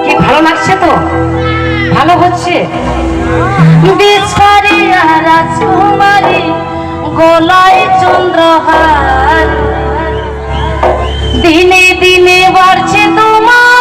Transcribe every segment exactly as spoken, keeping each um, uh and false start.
কি ভালো লাগছে তো? ভালো হচ্ছে। বিছারিয়া রাজকুমারী গলায় চন্দ্রহার, দিনে দিনে বাড়ছে তোমার।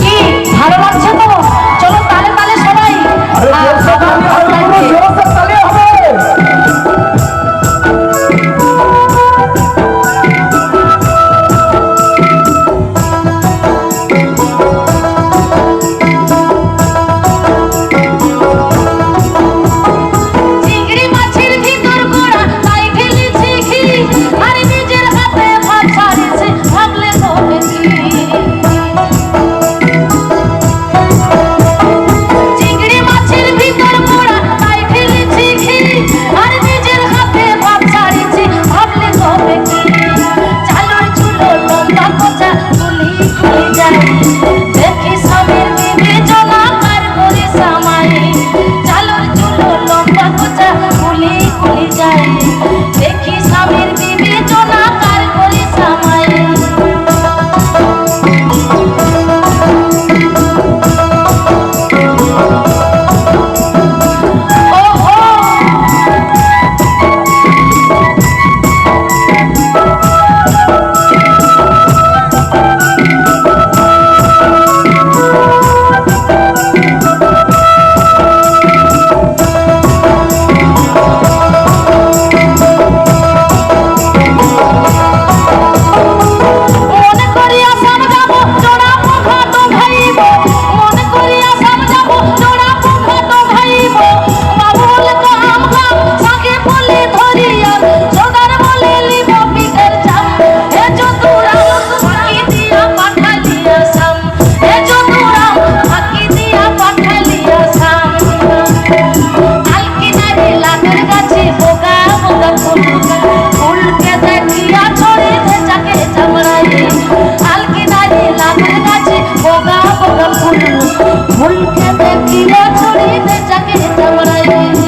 কি ভালো লাগছে তো? চলো তালে তালে সবাই। আরে, আহ, জোরসে তালি হবে, জোরসে তালি হবে। भूल के देखियो छोड़ी दे जाके चमड़ाई।